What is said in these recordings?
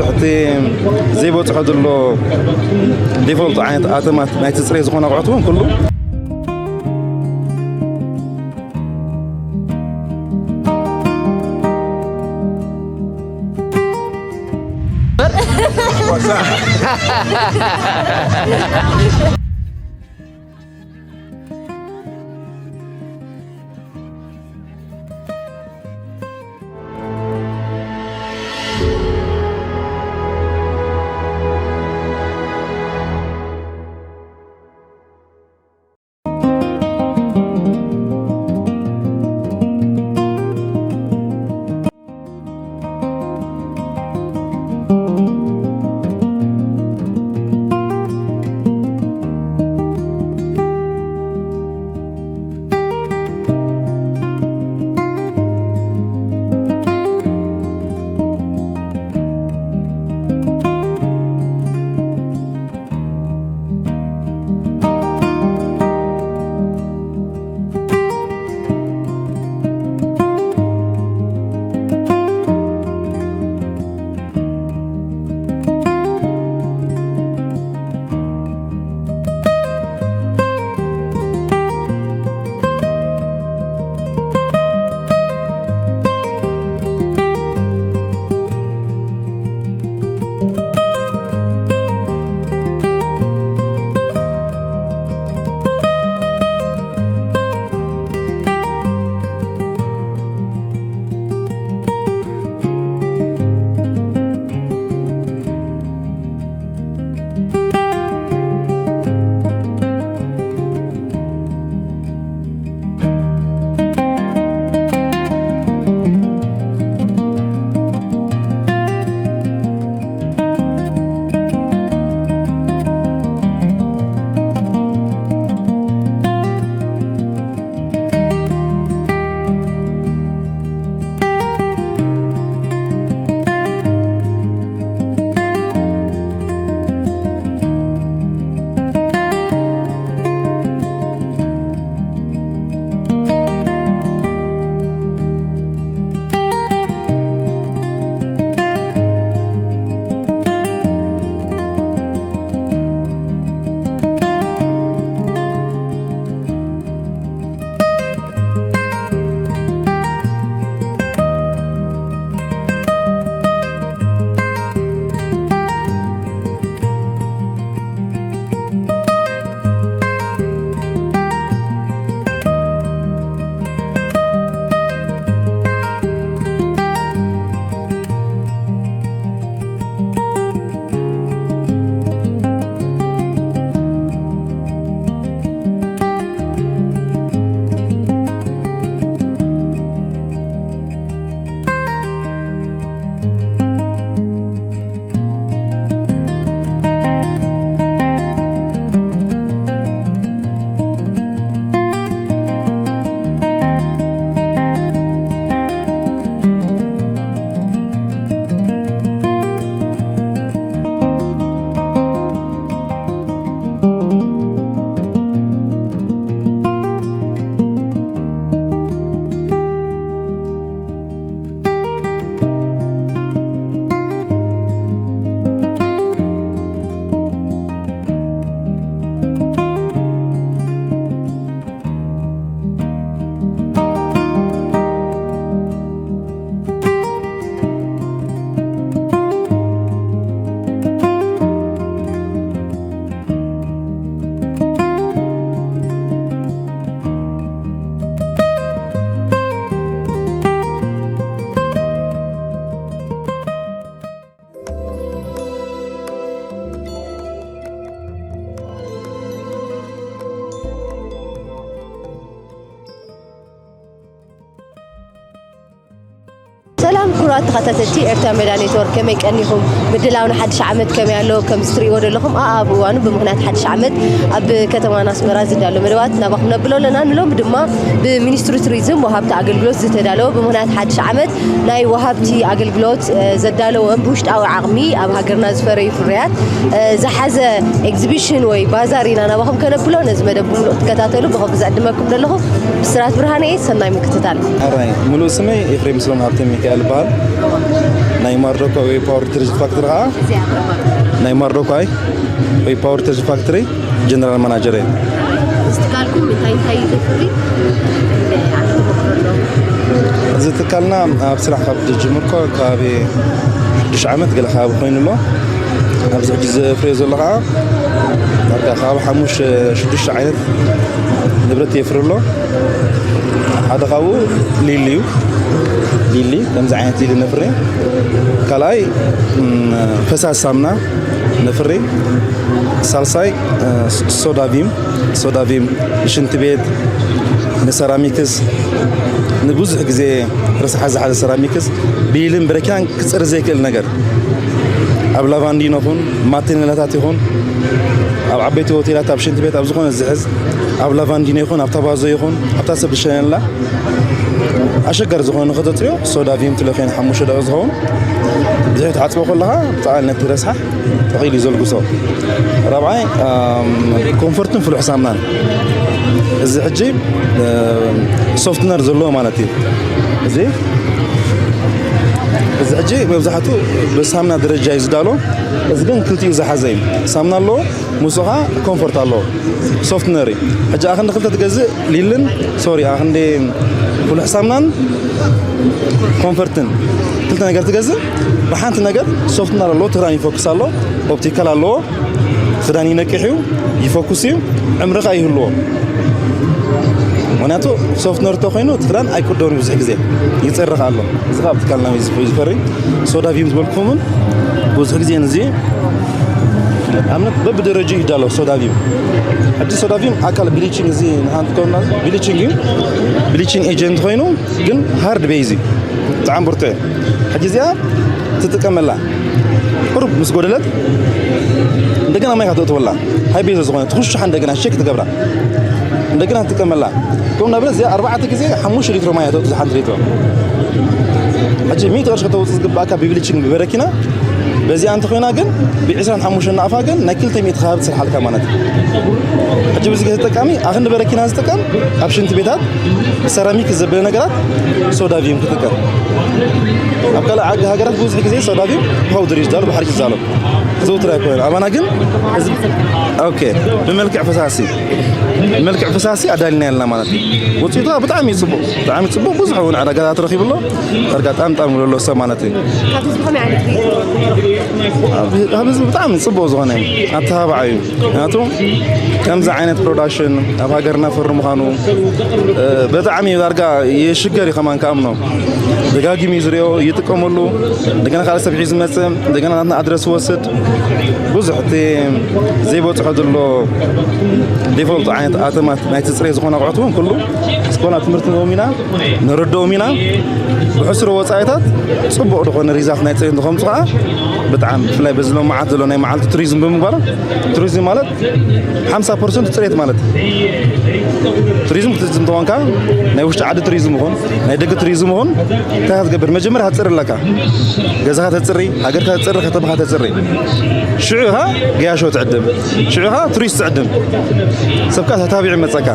እቲ ዘይበፅሖ ዘሎ ዲፎልት ዓይነት ኣተማት ናይቲ ፅሬት ዝኾነ ኣቑሑት እውን ኩሉ ሰላም ክቡራት ተኸታተልቲ ኤርትራ ሜዳ ኔትወርክ፣ ከመይ ቀኒኹም? ምድላው ንሓድሽ ዓመት ከመይ ኣሎ? ከምዚ ትርእይዎ ዘለኹም ኣኣብ እዋኑ ብምኽንያት ሓድሽ ዓመት ኣብ ከተማና ኣስመራ ዝዳሎ መደባት ናባኹም ነብሎ ኣለና። ንሎሚ ድማ ብሚኒስትሪ ቱሪዝም ወሃብቲ ኣገልግሎት ዝተዳለወ ብምኽንያት ሓድሽ ዓመት ናይ ወሃብቲ ኣገልግሎት፣ እ፣ ዘዳለወን ብውሽጣዊ ዓቕሚ ኣብ ሃገርና ዝፈረዩ ፍርያት፣ እ፣ ዝሓዘ ኤግዚቢሽን ወይ ባዛር ኢና ናባኹም ከነብሎ። ነዚ መደብ ብምሉእ ክትከታተሉ ብኸብሪ ዝዕድመኩም ዘለኹ ብስራት ብርሃነ እየ። ሰናይ ምክትታል። ኣራይ፣ ምሉእ ስመይ ኤፍሬም ስሎም ሃብተ ሚካኤል ይበሃል። ናይ ማርዶኳ ወይ ፓወር ዲተርጀንት ፋክተሪ ከዓ እዚኣ ብረኻ ናይ ማርዶኳይ ወይ ፓወር ዲተርጀንት ፋክተሪ ጀነራል ማናጀር እየ። ምስ ትካልኩም እንታይ እንታይ እዩ ዘፍሪ? እንታይ ዓይነት ተሞክሮ ኣሎ? እዚ ትካልና ኣብ ስራሕ ካብ ዝጅምር እኮ ከባቢ ሽዱሽተ ዓመት ገለ ከባቢ ኮይኑ ኣሎ። ኣብዚ ሕጂ ዘፍርዮ ዘሎ ከዓ ዳርጋ ከባቢ ሓሙሽተ ሽዱሽተ ዓይነት ንብረት የፍሪ ኣሎ። ሓደ ካብኡ ሊሊ እዩ። ሊሊ ከምዚ ዓይነት ሊሊ ነፍሪ። ካልኣይ ፈሳሲ ሳምና ነፍሪ። ሳልሳይ ሶዳቪም፣ ሶዳቪም ንሽንቲ ቤት፣ ንሰራሚክስ፣ ንብዙሕ ግዜ ርስሓት ዝሓዘ ሰራሚክስ ብኢልን ብረኪናን ክፅሪ ዘይክእል ነገር፣ ኣብ ላቫንዲኖ ይኹን ማቴኔላታት ይኹን ኣብ ዓበይቲ ሆቴላት ኣብ ሽንቲ ቤት ኣብ ዝኾነ ዝሕዝ ኣብ ላቫንዲኖ ይኹን ኣብ ታባዞ ይኹን ኣብታ ሰብ ዝሸነላ ኣሸጋሪ ዝኾነ ንኸተፅርዮ ሶዳቪም ትለኽዮን ሓሙሽተ ደቂ ዝኸውን ብዙሕ ትሓፅቦ ከለኻ ብጣዕሚ ነቲ ረስሓ ጠቒሉ እዩ ዘልግሶ። ራብዓይ ኮንፈርትን ፍሉሕ ሳምናን እዚ ሕጂ ሶፍትነር ዘለዎ ማለት እዩ። እዚ እዚ ሕጂ መብዛሕትኡ ብሳምና ደረጃ እዩ ዝዳሎ። እዚ ግን ክልቲኡ ዝሓዘ እዩ። ሳምና ኣለዎ፣ ምስኡ ከዓ ኮንፈርት ኣለዎ። ሶፍትነር እዩ። ሕጂ ኣኽንዲ ክልተ ትገዝእ ሊልን ሶሪ ኣኽንዲ ፍሉሕ ሳምናን ኮንፈርትን ክልተ ነገር ትገዝእ። ብሓንቲ ነገር ሶፍትነር ኣለዎ፣ ትራን ይፎክስ ኣሎ፣ ኦፕቲካል ኣለዎ። ክዳን ይነቅሕ እዩ፣ ይፎክስ እዩ፣ ዕምሪ ከዓ ይህልዎ። ምክንያቱ ሶፍትነር ተኮይኑ እቲ ክዳን ኣይቅደውን ብዙሕ ግዜ ይፀርኽ ኣሎ። እዚ ከዓ ብትካልና ዝፈሪ ሶዳቪም ዝበልኩምን ብዙሕ ግዜ እዚ ኣብነት በብደረጃ ይዳሎ ሶዳቪም። ሕጂ ሶዳቪም ኣካል ብሊቺንግ እዚ ንሓንቲ ከና ብሊቺንግ እዩ። ብሊቺንግ ኤጀንት ኮይኑ ግን ሃርድ ቤዝ እዩ። ብጣዕሚ ብርቱዕ እዩ። ሕጂ እዚኣ ትጥቀመላ ቁሩብ ምስ ጎደለት እንደገና ማይ ከተእትወላ ሃይ ቤዝ ዝኾነ ትኹሽሓ እንደገና ሸክ ትገብራ እንደገና ትጥቀመላ። ከም ንኣብነት እዚኣ ኣርባዕተ ግዜ ሓሙሽተ ሊትሮ ማይ ተእቱ ሓንቲ ሊትሮ። ሕጂ ሚእቲ ቅርሺ ከተውፅእ ዝግባእካ ብብሊቺንግ ብበረኪና በዚኣ እንተኾይና ግን ብ ዕስራን ሓሙሽተን ናቕፋ ግን ናይ ክልተ ሚእቲ ከባቢ ትስርሓልካ ማለት እዩ። ሕጂ ብዙ ግዜ ተጠቃሚ ኣኽንዲ በረኪና ዝጥቀም ኣብ ሽንቲ ቤታት ሰራሚክ ዘበለ ነገራት ሶዳቪም ክጥቀም ኣብ ካልእ ዓዲ ሃገራት ብዙሕ ግዜ ሶዳቪም ፓውደር ይዛሉ ብሓርጭ ይዛሉ ዘውትር ኣይኮነን። ኣባና ግን እዚ ኦኬ ብመልክዕ ፈሳሲ ብመልክዕ ፈሳሲ ኣዳሊና ያለና ማለት እዩ። ውፅኢቱ ብጣዕሚ እዩ ፅቡቅ፣ ብጣዕሚ ፅቡቅ ብዙሕ እውን ዕዳጋታት ረኪቡ ኣሎ። ዳርጋ ጣምጣም ዝብሎ ሰብ ማለት እዩ። ካብ ህዝቢ ከመይ ዓይነት ሪኢቶ? ኣብ ህዝቢ ብጣዕሚ ፅቡቅ ዝኾነ እዩ። ኣተባባዒ እዩ። ምክንያቱ ከምዚ ዓይነት ፕሮዳክሽን ኣብ ሃገርና ፈሪ ምዃኑ ብጣዕሚ ዳርጋ የሽገር እዩ ከማን ክኣምኖ። ደጋጊሙ እዩ ዝሪኦ፣ ይጥቀመሉ። እንደገና ካልእ ሰብ ሒዙ መፅእ፣ እንደገና ናትና ኣድረስ ይወስድ። ብዙሕ እቲ ዘይበፅሖ ዘሎ ዴፎልት ዓይነት ኣተማት ናይቲ ፅሬት ዝኾነ ኣቑሑት እውን ኩሉ እስኮላ ትምህርቲ ንህቦም ኢና፣ ንረድኦም ኢና። ብሕስሮ ወፃኢታት ፅቡቕ ዝኾነ ሪዛልት ናይ ፅሬት ንኸምፁ ከዓ ብጣዕሚ ብፍላይ በዚ ሎም መዓት ዘሎ ናይ መዓልቲ ቱሪዝም ብምግባር ቱሪዝም ማለት ሓምሳ ፐርሰንት ፅሬት ማለት እዩ። ቱሪዝም ክትዝም ተኾንካ ናይ ውሽጢ ዓዲ ቱሪዝም ይኹን ናይ ደገ ቱሪዝም ይኹን እንታይ ክትገብር መጀመርያ ክትፅሪ ኣለካ። ገዛኻ ተፅሪ፣ ሃገርካ ተፅሪ፣ ከተማኻ ተፅሪ። ሽዑ ኢኻ ገያሾ ትዕድም፣ ሽዑ ኢኻ ቱሪስት ትዕድም። ሰብካ ተታቢዑ መፀካ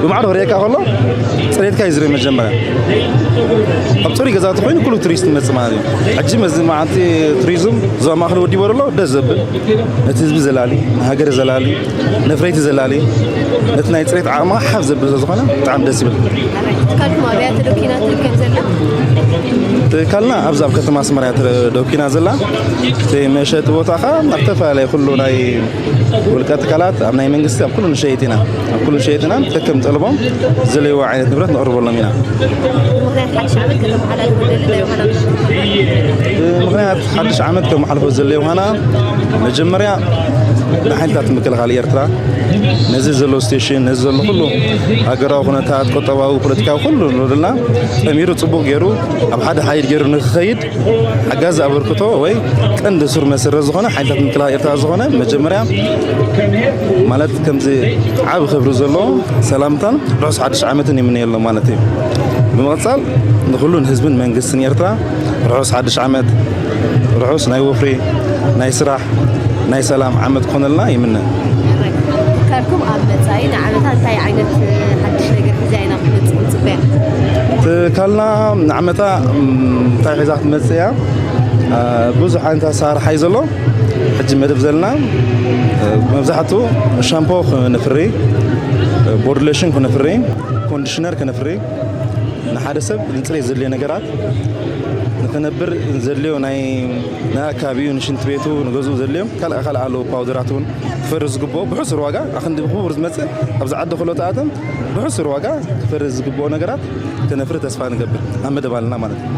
ብማዕዶ ክርእየካ ከሎ ፅሬትካ እዩ ዝርኢ መጀመርያ። ኣብ ፅሩይ ገዛ ተኮይኑ ኩሉ ቱሪስት ይመፅእ ማለት እዩ። ሕጂ መዚ መዓልቲ ቱሪዝም ዞባ ማእኸል ወዲቦ ዘሎ ደስ ዘብል ነቲ ህዝቢ ዘላሊ ንሃገር ዘላሊ ነፍረይቲ ዘላሊ ነቲ ናይ ፅሬት ዓቕምኻ ሓፍ ዘብል ስለዝኾነ ብጣዕሚ ደስ ይብል። ትካልኩም ኣብያ ተደኪና ትርከብ ዘላ? ትካልና ኣብዚ ኣብ ከተማ ኣስመራ እያ ተደኪና ዘላ። እቲ መሸጢ ቦታ ኸዓ ኣብ ዝተፈላለየ ኩሉ ናይ ውልቀ ትካላት ኣብ ናይ መንግስቲ ኣብ ኩሉ ንሸይጥ ኢና። ኣብ ኩሉ ንሸይጥ ኢና። ከከም ጠልቦም ዝደለይዎ ዓይነት ንብረት ነቕርበሎም ኢና። ብምኽንያት ሓድሽ ዓመት ከተመሓላልፎ ደሊ ናይ ዮሃና ምኽንያት ሓድሽ ዓመት ከመሓልፎ ዘለ ዮሃና መጀመርያ ንሓይልታት ምክልኻል ኤርትራ ነዚ ዘሎ ስቴሽን ነዚ ዘሎ ኩሉ ሃገራዊ ኩነታት ቁጠባዊ ፖለቲካዊ ኩሉ ንብልና ጠሚሩ ፅቡቅ ገይሩ ኣብ ሓደ ሓይል ገይሩ ንክኸይድ ሓጋዚ ኣበርክቶ ወይ ቀንዲ ሱር መሰረት ዝኾነ ሓይልታት ምክልኻል ኤርትራ ዝኾነ መጀመርያ ማለት ከምዚ ዓቢ ክብሪ ዘለዎ ሰላምታን ርሑስ ሓድሽ ዓመትን ይምነየሎም ማለት እዩ። ብምቕጻል ንኹሉን ህዝብን መንግስትን ኤርትራ ርሑስ ሓድሽ ዓመት፣ ርሑስ ናይ ወፍሪ፣ ናይ ስራሕ፣ ናይ ሰላም ዓመት ክኾነልና ይምነ። ትካልኩም ኣብ መጻኢ ንዓመታ እንታይ ዓይነት ሓድሽ ነገር ሒዛ ኢና ክትመጽእ ንጽበያ? ትካልና ንዓመታ እንታይ ሒዛ ክትመጽእ እያ? ብዙሕ ዓይነት ኣሰራርሓ እዩ ዘሎ። ሕጂ መደብ ዘለና መብዛሕትኡ ሻምፖ ክነፍሪ፣ ቦዲ ሎሽን ክነፍሪ፣ ኮንዲሽነር ክነፍሪ፣ ንሓደ ሰብ ንፅሬት ዘድልዮ ነገራት ንክነብር ዘድልዮ ናይ ናይ ኣካባቢኡ ንሽንት ቤቱ ንገዝኡ ዘድልዮም ካልእ ካልእ ኣለዉ ፓውደራት እውን ክፈሪ ዝግብኦ ብሕሱር ዋጋ ኣክንዲ ብክቡር ዝመፅእ ኣብዚ ዓዲ ክሎ ተኣተም ብሕሱር ዋጋ ክፈሪ ዝግብኦ ነገራት ክነፍሪ ተስፋ ንገብር ኣብ መደብ ኣለና ማለት እዩ።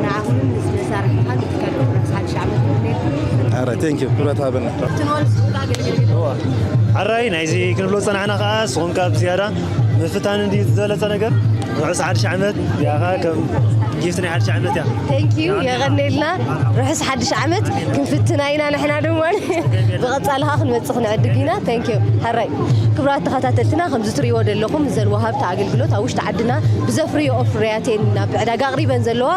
ንዓኹምን ምስ መሳርሕትኻን ንትካልኩም ራስ ሓድሽ ዓመት ይኹንልኩም። ኣረ ቴንክ ዩ ክብረት ሃበና። ትንወል ስጋ ኣገልግል ሕራይ ናይዚ ክንብሎ ዝፀናሕና ከዓ ንስኹም ካብ ዝያዳ ምፍታን እንድዩ ዝበለፀ ነገር ርሑስ ሓድሽ ዓመት ያኻ ከም ጊፍት ናይ ሓድሽ ዓመት እያ። Thank you የቐኔልና። ርሑስ ሓድሽ ዓመት ክንፍትና ኢና ንሕና ድማ ብቐፃሊ ከዓ ክንመፅእ ክንዕድግ ኢና። Thank you ሕራይ። ክቡራት ተኸታተልትና ከምዚ ትርእይዎ ዘለኹም እዘን ወሃብቲ ኣገልግሎት ኣብ ውሽጢ ዓድና ብዘፍርይኦ ፍርያት እየን ናብ ዕዳጋ ኣቕሪበን ዘለዋ።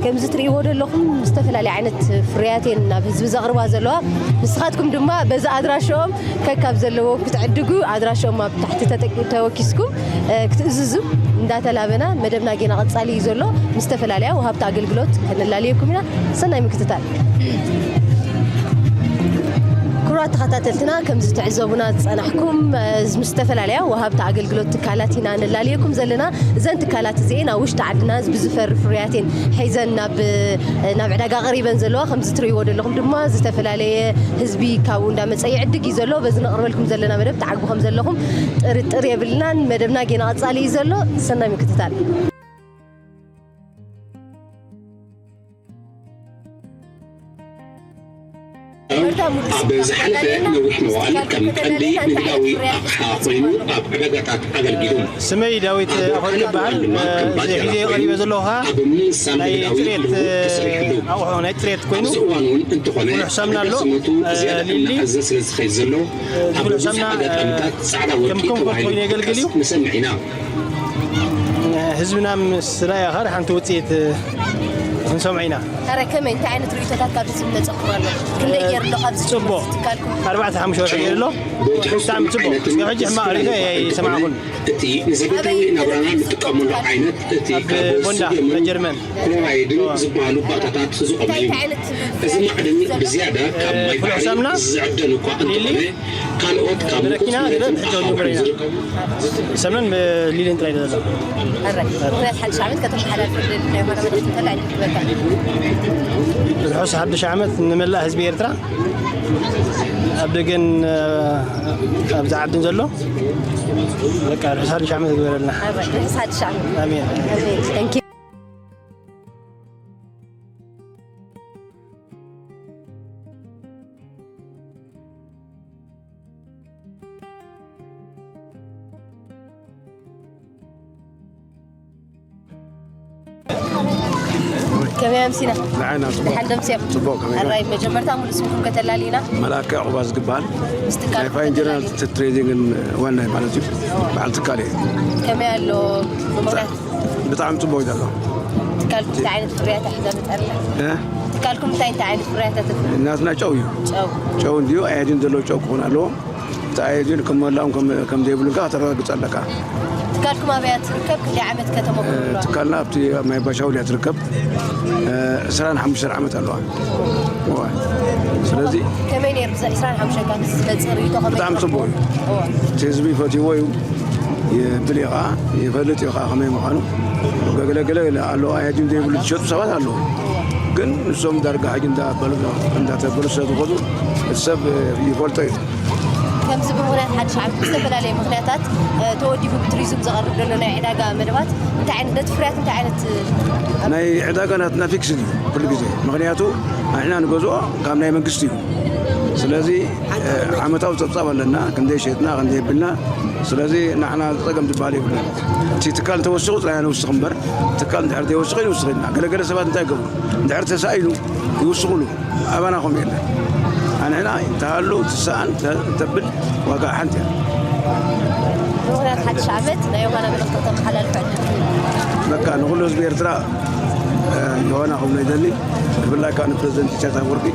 ከምዚ ትርእይዎ ዘለኹም ዝተፈላለየ ዓይነት ፍርያት እየን ናብ ህዝቢ ዘቕርባ ዘለዋ። ንስኻትኩም ድማ በዚ ኣድራሽኦም ከካብ ዘለዎም ክትዕድጉ ኣድራሽኦም ኣብ ታሕቲ ተወኪስኩም ክትእዝዙ እንዳተላበና መደብና ጌና ቀጻሊ እዩ ዘሎ። ምስ ዝተፈላለያ ወሃብቲ ኣገልግሎት ከነላልየኩም ኢና። ሰናይ ምክትታል። ክቡራት ተኸታተልትና ከምዚ ትዕዘቡና ዝጸናሕኩም ምስ ዝተፈላለያ ወሃብቲ ኣገልግሎት ትካላት ኢና ነላልየኩም ዘለና። እዘን ትካላት እዚኤን ኣብ ውሽጢ ዓድና ብዝፈሪ ፍርያት እየን ሒዘን ናብ ናብ ዕዳጋ ቀሪበን ዘለዋ። ከምዚ ትርእይዎ ዘለኹም ድማ ዝተፈላለየ ህዝቢ ካብኡ እንዳመጸ ይዕድግ እዩ ዘሎ። በዚ ነቕርበልኩም ዘለና መደብ ተዓግቡ ከም ዘለኹም ጥርጥር የብልናን። መደብና ጌና ቀጻሊ እዩ ዘሎ። ሰናይ ምክትታል። ኣብ ዝሓለፈ ነዊሕ መዋእል ከም ቀንዲ ንግዳዊ ኣቕሓ ኮይኑ ኣብ ዕዳጋታት ኣገልጊሉ። ስመይ ዳዊት ኣፈወርቂ ይበሃል። እዚ ሒዘ ቀሪበ ዘለኹ ኸዓ ናይ ፅሬት ኣቑሑ ናይ ፅሬት ኮይኑ ፍሉሕ ሳምና ኣሎ። ሊሊ ፍሉሕ ሳምና ከም ኮምፎርት ኮይኑ የገልግል እዩ። ህዝብና ምስ ረኣየ ኸዓ ሓንቲ ውፅኢት ክንሰምዖ ኢና። ሕራይ ከመይ እንታይ ዓይነት ርእይቶታት ካብ ህዝቢ መፀኩም ኣሎ? ክንደይ ገይሩ ኣሎ ካብዚ ጅምር ትካልኩም? ኣርባዕተ ሓሙሽተ ወርሒ ገይሩ ኣሎ። ብጣዕሚ ፅቡቕ። እስካብ ሕጂ ሕማቕ ርእይቶ ኣይሰማዕኩን። እቲ ንዘቤታዊ ናብራና ንጥቀመሉ ዓይነት እቲ ካብ ቦንዳ ካብ ጀርመን ክሎራይድን ዝበሃሉ ባእታታት ዝቖመ እዩ። እዚ ማዕድን ብዝያዳ ካብ ማይ ባሕሪ ዝዕደል እኳ እንተኾነ ካልኦት ካብ ሙቐት መሬትን ኣኻውሕን ዝርከቡ ሰምነን ሊልን ጥራይ ዘሎ። ሕራይ ምኽንያት ሓድሽ ዓመት ከተመሓላልፍ ናይ ሆነ መልእኽቲ እንተላ ዕድል ትበካ። ርሑስ ሓድሽ ዓመት ንመላእ ህዝቢ ኤርትራ ኣብ ደገን ኣብዚ ዓድን ዘሎ በቃ ርሑስ ሓድሽ ዓመት ይግበረልና። ርሑስ ሓድሽ ዓመት። ኣሜን። Thank you. ከመይ ኣምሲና? ንዓና ጽቡቕ። ደሓን ደምስዮም? ጽቡቕ፣ ከመይ ኣራይ መጀመርታ ሙሉ ስምኩም ከተላልዩና? መላከ ዕቑባ ዝግባል። ምስ ትካል ናይ ፋይን ጀነራል ትሬዲንግን ዋናይ ማለት እዩ። በዓል ትካል እየ። ከመይ ኣሎ? ብመውራት ብጣዕሚ ጽቡቕ እዩ ዘሎ። ትካልኩም እንታይ ዓይነት ፍርያት እዩ ሒዛ መጸላ? እ? ትካልኩም እንታይ እንታይ ዓይነት ፍርያት ተፍሪ? ናትና ጨው እዩ። ጨው። ጨው እንዲሁ ኣያዲን ዘለዎ ጨው ክኾን ኣለዎ። ተኣየድን ክመላኦም ከም ዘይብሉን ከዓ ከተረጋግፅ ኣለካ። ትካልኩም ኣበያ ትርከብ? ክንደይ ዓመት ከተመኩሩ ኣለዋ? ትካልና ኣብቲ ኣብ ማይ ባሻውል እያ ትርከብ። ዕስራን ሓሙሽተን ዓመት ኣለዋ። እዋ። ስለዚ ከመይ ነይሩ? ብዛ ዕስራን ሓሙሽተን ካብ ዝመፅእ ርእይቶ ከመይ ብጣዕሚ ነይሩ? ፅቡቅ እዩ። እዋ። እቲ ህዝቢ ይፈትይዎ እዩ። ይብል እዩ ከዓ ይፈልጥ እዩ ከዓ ከመይ ምዃኑ። ገለገለ ኣለዋ ሕጂ ዘይብሉ ዝሸጡ ሰባት ኣለዉ። ግን ንሶም ዳርጋ ሕጂ እንዳበሉ እንዳተበሉ ስለ ዝኸዱ እቲ ሰብ ይፈልጦ እዩ። ከምዚ ብምኽንያት ሓድሽ ዓመት ብዝተፈላለየ ምኽንያታት ተወዲቡ ብቱሪዝም ዘቐርብ ዘሎ ናይ ዕዳጋ መደባት እንታይ ዓይነት ነቲ ፍርያት እንታይ ዓይነት ናይ ዕዳጋ ናትና ፊክስድ እዩ ኩሉ ግዜ። ምኽንያቱ ንሕና ንገዝኦ ካብ ናይ መንግስቲ እዩ። ስለዚ ዓመታዊ ፀብፃብ ኣለና፣ ክንደይ ሸጥና፣ ክንደይ ብልና። ስለዚ ንሕና ፀገም ዝበሃል የብልና። እቲ ትካል እንተወሲኹ ጥራይ ንውስኽ እምበር ትካል እንድሕር ዘይወስኸ ይንውስኽ ኢልና። ገለገለ ሰባት እንታይ ይገብሩ? እንድሕር ተሳኢሉ ይውስኽሉ። ኣባና ከምኡ የለን። ኣንሕና ተሃሉ ትሰኣን ተብል ዋጋ ሓንቲ እያ። ምኽንያት ሓድሽ ዓመት ናይ ዮሃና መልእኽቲ ከተመሓላልፍ ዕድል ትህብ። በቃ ንኹሉ ህዝቢ ኤርትራ ዮሃና ክብሎ ይደሊ። ብፍላይ ከዓ ንፕረዚደንት ኢሳያስ ኣፈወርቂ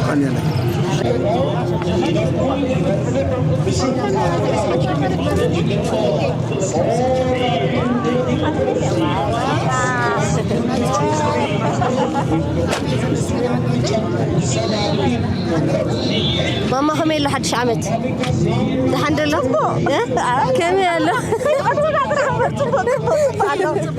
ቀንየለይ። ማማ ከመይ ኣሎ ሓድሽ ዓመት? ደሓን ዶ ኣሎ? እ? ከመይ ኣሎ?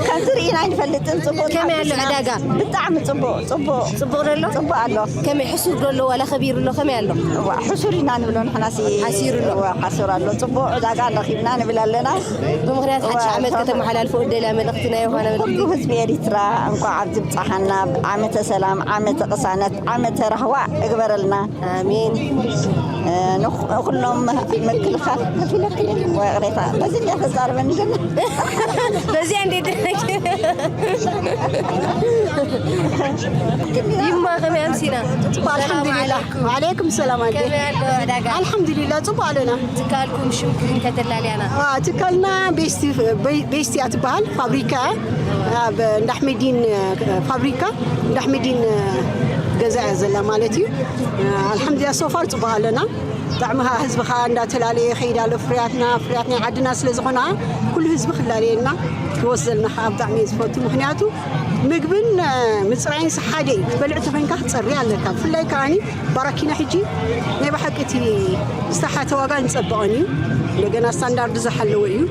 ከምቲ ርኢና ኣይንፈልጥን። ጽቡቕ ከመይ ኣሎ ዕዳጋ? ብጣዕሚ ጽቡቕ ጽቡቕ ጽቡቕ ዶ ኣሎ? ጽቡቕ ኣሎ። ከመይ ሕሱር ዶ ኣሎ ዋላ ከቢሩ ኣሎ? ከመይ ኣሎ? እዋ፣ ሕሱር ኢና ንብሎ ንሕናሲ። ሓሲሩ ኣሎ። እዋ፣ ሓሱር ኣሎ። ጽቡቕ ዕዳጋ ረኺብና ንብል ኣለና። ብምኽንያት ሓድሽ ዓመት ከተመሓላልፎ እደልያ መልእኽቲ ናይ ዮሃና መልእኽቲ? ኩሉ ህዝቢ ኤሪትራ እንኳዕ ኣብዚ ብጻሓና። ዓመተ ሰላም፣ ዓመተ ቅሳነት፣ ዓመተ ራህዋ እግበረልና። ኣሜን። እ፣ ንኹ-፣ ኩሎም ምክልኻል ከፊለክኒ ወይ ቅሬታ በዚ እንዲያ ተዛርበኒ ዘሎ። በዚኣ እንዴት ደረግ? ይማ ከመይ ኣምሲና? ሰላም ኣልሓምዱሊላህ። ዓለይኩም። ወዓለይኩም ሰላም ኣዴ። ከመይ ኣሎ ዕዳጋ? ኣልሓምዱሊላህ ጽቡቕ ኣለና። ትካልኩም ሽምኩም ከተላልያና? ዋ፣ ትካልና ቤስቲ፣ ቤ-፣ ቤስቲ እያ ትበሃል። ፋብሪካ እያ። ኣብ እንዳ ኣሕመዲን ፋብሪካ፣ እንዳ ኣሕመዲን ገዛ እያ ዘላ ማለት እዩ። ኣልሓምዱሊላህ ሶፋር ጽቡቕ ኣለና። ብጣዕሚ ከዓ ህዝቢ ከዓ እንዳተላለየ ይኸይድ ኣሎ። ፍርያትና፣ ፍርያት ናይ ዓድና ስለ ዝኾነ ኩሉ ህዝቢ ክላለየና ክወስደልና ከዓ ብጣዕሚ እየ ዝፈቱ። ምኽንያቱ ምግብን፣ እ፣ ምፅራይን ሓደ እዩ። ክትበልዕ ተኾይንካ ክትፀሪ ኣለካ። ብፍላይ ከዓኒ ባራኪና ሕጂ ናይ ብሓቂ እቲ ዝተሓተ ዋጋ ንፀበቐን እዩ። እንደገና ስታንዳርዱ ዝሓለወ እዩ።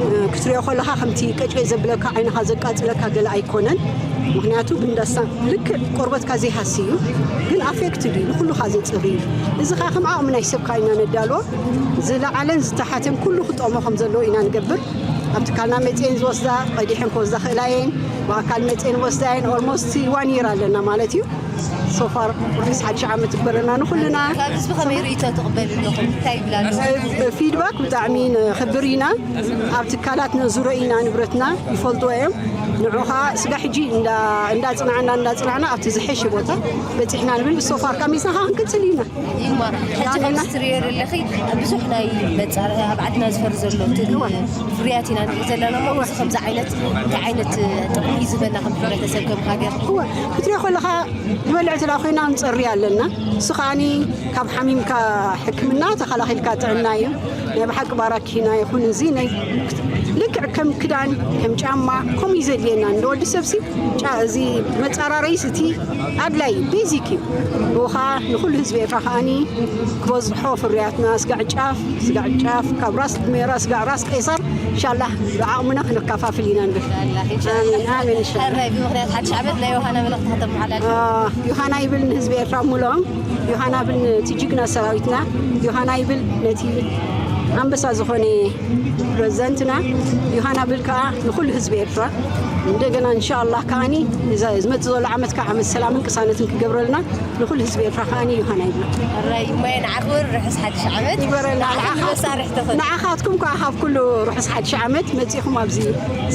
እ፣ ክትሪኦ ከለኻ ከምቲ ቀጭቀጭ ዘብለካ ዓይንኻ ዘቃፅለካ ገለ ኣይኮነን። ምኽንያቱ ብንዳሳ ልክዕ ቆርበትካ ዘይሃሲ እዩ፣ ግን ኣፌክትድ እዩ፣ ንኹሉኻ ዘፅሪ እዩ። እዚ ኸዓ ከም ዓቕሚ ናይ ሰብ ከዓ ኢና ነዳልዎ። ዝለዓለን ዝተሓተን ኩሉ ክጠቕሞ ከም ዘለዎ ኢና ንገብር። ኣብ ትካልና መፅኤን ዝወስዳ፣ ቀዲሐን ክወስዳ ክእላ እየን፣ ብኣካል መፅኤን ወስዳ እየን። ኦልሞስት ዋን ይር ኣለና ማለት እዩ። ሶፋር ርሑስ ሓድሽ ዓመት ይግበረና ንኹልና። ካብ ህዝቢ ከመይ ርእይቶ ትቕበል ኣለኹም? እንታይ ይብላ ኣለኹም? ፊድባክ ብጣዕሚ ንኽብር ኢና። ኣብ ትካላት ነዙረ ኢና፣ ንብረትና ይፈልጥዎ እዮም። ንዑኻ ስጋ ሕጂ እንዳ-፣ እንዳጽናዕና፣ እንዳጽናዕና ኣብቲ ዝሐሸ ቦታ በጺሕና ንብል። ብሶፋር ካብ ሚዛንካ ክንቅጽል ኢና። ይማ፣ ሕጂ ከም ትርእዮ ዘለኺ ብዙሕ ናይ መጻርሒ ኣብ ዓድና ዝፈሪ ዘሎ እቲ ፍርያት ኢና ንርኢ ዘለና እሞ፣ እዚ ከምዚ ዓይነት እንታይ ዓይነት ጥቕሚ እዩ ዝህበና ከም ሕብረተሰብ፣ ከም ሃገር? እወ፣ ክትሪኦ ከለኻ ዝበልዕ ተላ ኮይና ንጸሪ ኣለና። እሱ ከዓኒ ካብ ሓሚምካ ሕክምና ተኸላኺልካ ጥዕና እዩ። ናይ ብሓቂ ባራኪና ይኹን። እዚ ናይ ልክዕ ከም ክዳን፣ ከም ጫማ፣ ከምኡ እዩ ዘድልየና። እንደ ወዲ ሰብሲ ጫ-፣ እዚ መጻራረይስ እቲ ኣድላይ ቤዚክ እዩ። ብኡ ኸዓ ንኹሉ ህዝቢ ኤርትራ ከዓኒ ክበዝሖ ፍርያትና ስጋዕ ጫፍ፣ ስጋዕ ጫፍ፣ ካብ ራስ ሜራ ስጋዕ ራስ ቀይሳር፣ ኢንሻላህ ብዓቕምና ክነካፋፍል ኢና ንብል። ኢንሻላህ፣ ኢንሻላህ። ኣሜን፣ ኣሜን፣ ኢንሻላህ። ሕራይ ብምኽንያት ሓድሽ ዓመት ናይ ዮሃና መልእኽቲ ከተመሓላልፍ? አ፣ ዮሃና ይብል ንህዝቢ ኤርትራ ሙሉኦም፣ ዮሃና ብል ነቲ ጅግና ሰራዊትና፣ ዮሃና ይብል ነቲ ኣንበሳ ዝኾነ ፕረዚደንትና፣ ዮሃና ብል ከኣ ንኹሉ ህዝቢ ኤርትራ። እንደገና ኢንሻላህ ከኣኒ እዛ ዝመጽእ ዘሎ ዓመት ከኣ ዓመት ሰላምን ቅሳነትን ክገብረልና ንኹሉ ህዝቢ ኤርትራ ከኣኒ ዮሃና ይብሎ። ሕራይ እሞ ንዓኹም ርሑስ ሓድሽ ዓመት። ይግበረልና። ንዓኹም ንዓኻ-፣ መሳርሕትኹም። ንዓኻትኩም ከኣ ካብ ኩሉ ርሑስ ሓድሽ ዓመት መጺኹም ኣብዚ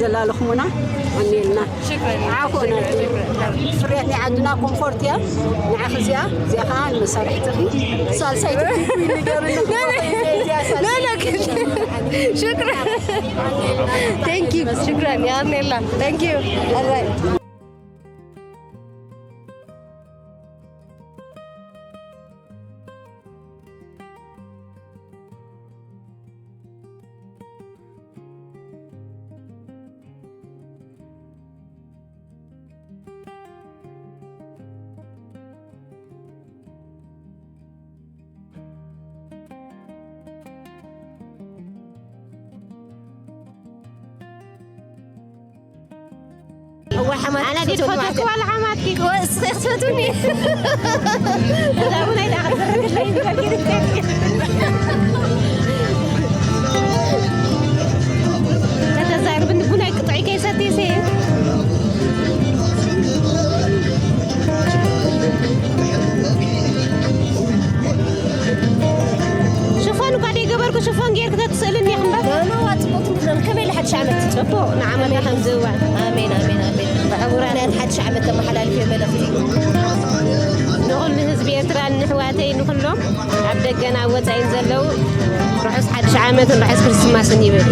ዘላለኹሙና ኣሜልና። ሽክረን። ዓኹ ናት። ሽክረን። ፍርያት ናይ ዓድና ኮምፎርት እያ። ንዓኺ እዚኣ፣ እዚኣ ከኣ ንመሳርሕትኺ። ሳልሳይቲ ኩይን ንገርኒ። ኖ፣ ኖ። እዚኣ ሳልሳይቲ ኖ፣ ኖ፣ ሽክረን። Thank you። ሽክረን። የቐንየልና። Thank you። ኣራይ። እዋ፣ ሓማት ኣነ ክትፈትዎ ድድ ፈትዋ ንሓማትኪ። ክወ-፣ እስኺ ክትፈትውኒ። እዛ ቡናይ ደኣ ክትዝርግለይ ዝበልኪ። ተተዛርብኒ ቡናይ ቅጥዑይ ከይሰትይሲ። ሽፎን እኳ ደይገበርኩ ሽፎን ጌርኪ ተትስእልኒ ኢኺ እምበር። ኖ፣ ኖ፣ ጽቡቕ ትምህርቲ ነው። ከመይ ኢሉ ሓድሽ ዓመት? ጽቡቕ፣ ንዓመታ ከም ዝእዋን። ኣሜን፣ ኣሜን፣ ኣሜን። ብሕቡራት ናይ ሓድሽ ዓመት ተመሓላልፍዮ መልእኽቲ? ንኹሉ ህዝቢ ኤርትራን ንሕዋተይ ንኹሎም ኣብ ደገን ኣብ ወጻኢን ዘለዉ ርሑስ ሓድሽ ዓመትን ርሑስ ክርስማስን ይብል።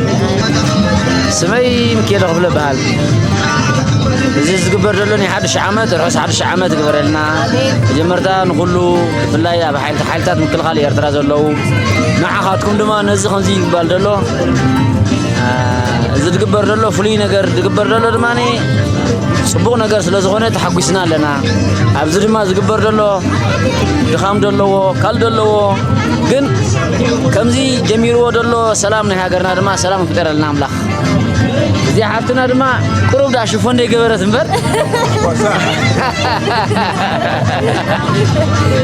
ስመይ ሚካኤል ክፍለ እበሃል። እዚ ዝግበር ዘሎ ናይ ሓድሽ ዓመት ርሑስ ሓድሽ ዓመት ይግበረልና። ኣሜን። መጀመርታ ንኹሉ ብፍላይ ኣብ ሓይልታ-፣ ሓይልታት ምክልኻል ኤርትራ ዘለዉ ንዓኻትኩም ድማ ነዚ ከምዚ ይግባል ዘሎ፣ አ፣ እዚ ዝግበር ዘሎ ፍሉይ ነገር ዝግበር ዘሎ ድማ ጽቡቕ ነገር ስለ ዝኾነ ተሓጒስና ኣለና። ኣብዚ ድማ ዝግበር ዘሎ ድኻም ዘለዎ፣ ካል ዘለዎ፣ ግን ከምዚ ጀሚርዎ ዘሎ ሰላም ናይ ሃገርና ድማ ሰላም ይፍጠረልና ኣምላኽ። እዚኣ ሓፍትና ድማ ቁሩብ ደኣ ሽፎን ደይገበረት እምበር።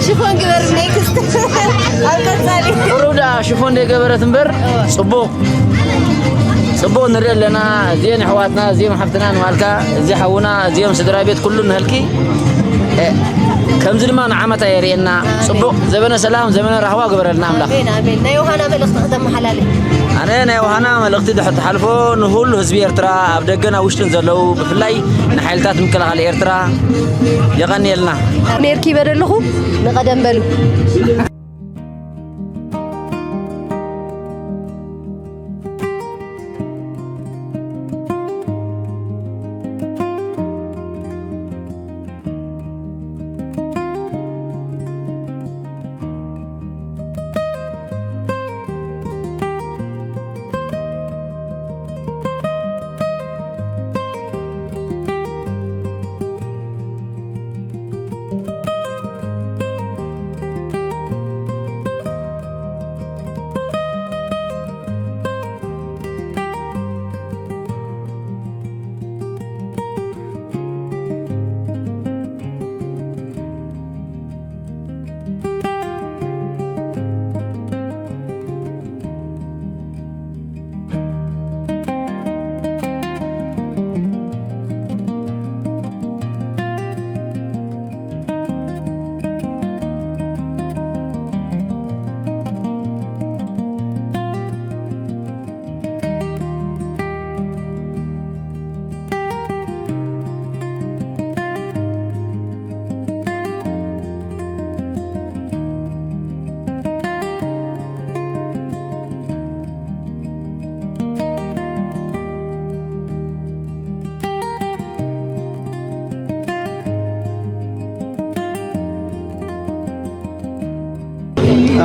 ሽፎን ግበር ኔክስት። ኣብ ቀጻሊ። ቁሩብ ደኣ ሽፎን ደይገበረት እምበር፣ ጽቡቕ፣ ጽቡቕ ንርኢ ኣለና። እዚኤን ኣሕዋትና፣ እዚኦም ሓፍትና ንባልካ፣ እዚ ሓውና፣ እዚኦም ስድራ ቤት ኩሉ ንህልኪ። እ፣ ከምዚ ድማ ንዓመታ የርእየና። ጽቡቕ ዘበነ ሰላም፣ ዘበነ ራህዋ ግበረልና ኣምላኽ። ኣሜን፣ ኣሜን። ናይ ዮሃና መልእኽቲ ከተመሓላልፍ። ኣነ ናይ ዮሃና መልእኽቲ ድሕር ትሓልፎ ንኹሉ ህዝቢ ኤርትራ፣ ኣብ ደገን ኣብ ውሽጥን ዘለዉ፣ ብፍላይ ንሓይልታት ምክልኻል ኤርትራ የቐንየልና። ነርኪበ ደለኹ ንቐደም በሉ።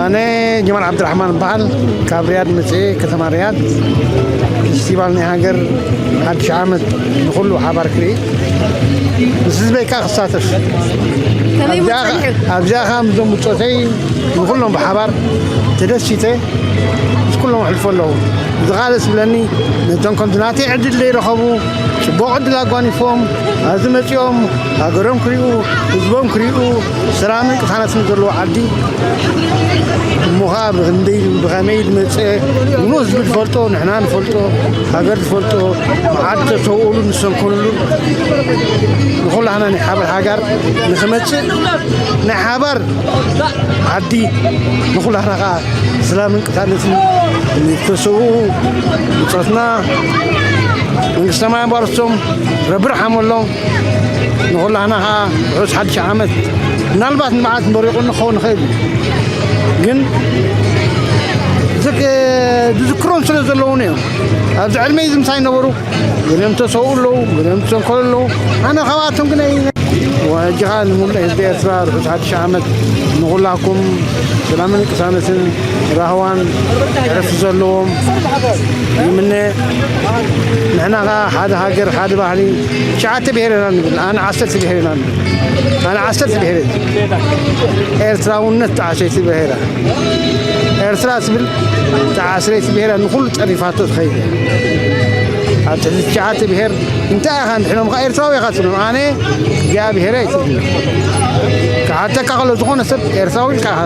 ኣነ ጀማል ዓብድራሕማን እበሃል። ካብ ሪያድ መፅኤ፣ ከተማ ሪያድ። ፌስቲቫል ናይ ሃገር ሓድሽ ዓመት ንኹሉ ሓባር ክርኢ፣ ምስ ህዝበይ ከዓ ክሳተፍ። ከመይ እውን ኣብዚኣ ኸ-፣ ጸኒሑ? ኣብዚኣ ከዓ ምስዞም ብፆተይ ንኹሎም ብሓባር ተደሲተ ምስ ኩሎም ኣሕልፎ ኣለኹ። እዚ ከዓ ደስ ዝብለኒ፣ ነቶም ከምዚ ናተይ ዕድል ዘይረኸቡ፣ ጽቡቕ ዕድል ኣጓኒፎም ኣብዚ መጺኦም ሃገሮም ክሪኡ፣ ህዝቦም ክሪኡ፣ ሰላምን ቅሳነትን ዘለዎ ዓዲ እሞ ኸዓ ብኽንደይ ብኸመይ ዝመጸ፣ ንህዝቢ ዝፈልጦ፣ ንሕና ንፈልጦ፣ ሃገር ዝፈልጦ፣ መዓት ተሰውኡሉ ንሰንከሉሉ፣ ንኹላህና ናይ ሓባር ሃገር ንኽመጽእ፣ ናይ ሓባር ዓዲ ንኹላህና ኸዓ ሰላምን ቅሳነትን ንተሰውኡ ብጾትና መንግስተ ሰማይ ኣንባርስቶም ረቢ ርሓመሎም። ንኹላህና ኸዓ ርሑስ ሓድሽ ዓመት። ምናልባት ንመዓት መሪቑ ንኸውን ንኽእል እዩ። ግን ዝክ-፣ ዝዝክሮም ስለ ዘለዉን እዮም። ኣብዚ ዕድመይ ዝምሳይ ነበሩ። ገሊኦም ተሰውኡ ኣለዉ፣ ገሊኦም ተሰንከሉ ኣለዉ። ኣነ ካብኣቶም ግን ኣይ-፣ ሕጂ ኸዓ ንምሉእ ህዝቢ ኤርትራ ርሑስ ሓድሽ ዓመት ንኹላኩም ሰላምን ቅሳነትን ራህዋን ዕረፍቲ ዘለዎም ይምነ። ንሕና ኸዓ ሓደ ሃገር፣ ሓደ ባህሊ፣ ትሽዓተ ብሄር ኢና ንብል። ኣነ ዓሰርተ ብሄር ኢና ንብል። ኣነ ዓሰርተ ብሄር እየ። ኤርትራውነት ጣዕሰይቲ ብሄር እያ። ኤርትራ ትብል ጣዕሰይቲ ብሄር እያ። ንኹሉ ጠሪፋቶ ትኸይድ እያ። ኣብ ትሕቲ ትሽዓተ ብሄር እንታይ ኢኻ እንድሕኖምካ ኤርትራዊ ኢኻ ትብሎም። ኣነ እዚኣ ብሄረ ኣይትብልን። ክሓተካ ከሎ ዝኾነ ሰብ ኤርትራዊ ኢልካ ኢኻ።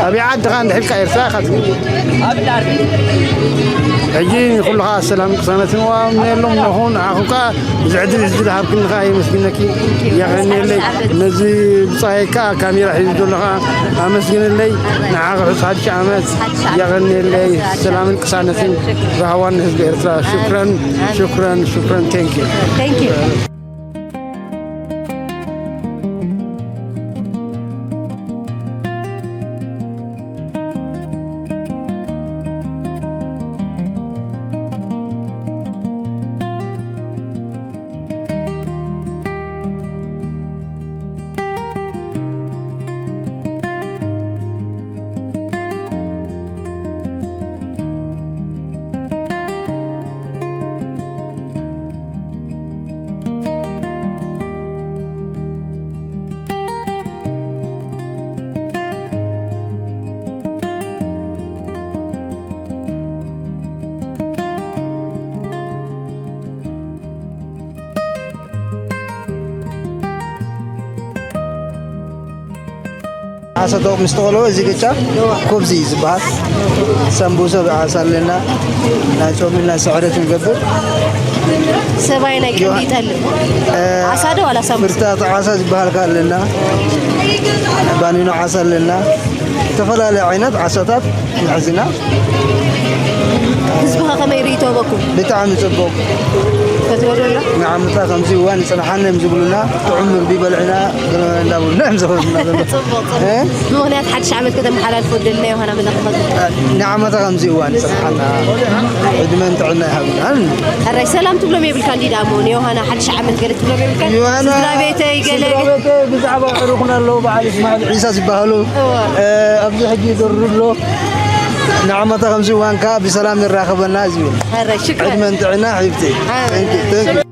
ኣበይ ዓድኻ እንድሕልካ ኤርትራ ኢኻ ትብል። ሕጂ ንኹልኻ ሰላም ቅሳነትን ዋም የሎም ነኹን ንዓኹም ከኣ እዚ ዕድል እዚ ዝሃብክኒ ከኣ የመስግነኪ። የቐንየለይ። ነዚ ብጻይ ከኣ ካሜራ ሒዙ ዘሎ ከኣ ኣመስግነለይ። ንዓኺ ርሑስ ሓድሽ ዓመት። የቐንየለይ። ሰላምን ቅሳነትን ራህዋን ንህዝቢ ኤርትራ። ሽክረን፣ ሽክረን፣ ሽክረን። Thank you። Thank you። ዓሳ ተቕ ምስ ተቐለወ እዚ ቅጫ ኮብዚ እዩ ዝበሃል። ሰምቡሰ ብዓሳ ኣለና። ናይ ጾም ኢልና ስዕረት ንገብር። ሰብኣይ ናይ ቀንዲ ይጠልብ። ዓሳ ዶ ዋላ ሳምቡሳ? ፍርታት ዓሳ ዝበሃል ከ ኣለና። ባኒኖ ዓሳ ኣለና። ዝተፈላለዩ ዓይነት ዓሳታት ንሕዝና። ህዝብኻ ከመይ ርእይቶ በኩም? ብጣዕሚ ጽቡቕ። ፈትዎ ዶ ኣሎ? ንዓመታ ከምዚ እዋን ይጽንሓና እዮም ዝብሉና። ጥዑም ምግቢ በልዕና ገለ እንዳብሉና እዮም ዘኽብሩና ዘለዉ። ጽቡቕ ጽቡቕ። እ? ብምኽንያት ሓድሽ ዓመት ከተመሓላልፎ ደልና ዮሃና መልእኽቲ ንዓመታ ከምዚ እዋን ይጽንሓና። ዕድመን ጥዕና ይሃብናን። ሕራይ ሰላም ትብሎም የብልካ እንዲ ደኣ እሞ ንዮሃና ሓድሽ ዓመት ገለ ትብሎም የብልካ? ዮሃና ስድራ ቤተይ ገለ ስድራ ቤተይ ብዛዕባ ዕሩኽና ኣለዉ በዓል እስማዒል ዒሳ ዝበሃሉ። እወ። እ፣ ኣብዚ ሕጂ ይደርሩ ኣሎ። ንዓመታ ከምዚ እዋን ከኣ ብሰላም ንራኸበና እዩ ዝብል። ሕራይ ሽክረን። ዕድመን ጥዕና ሒብቲ። ኣሜን። Thank you, thank you.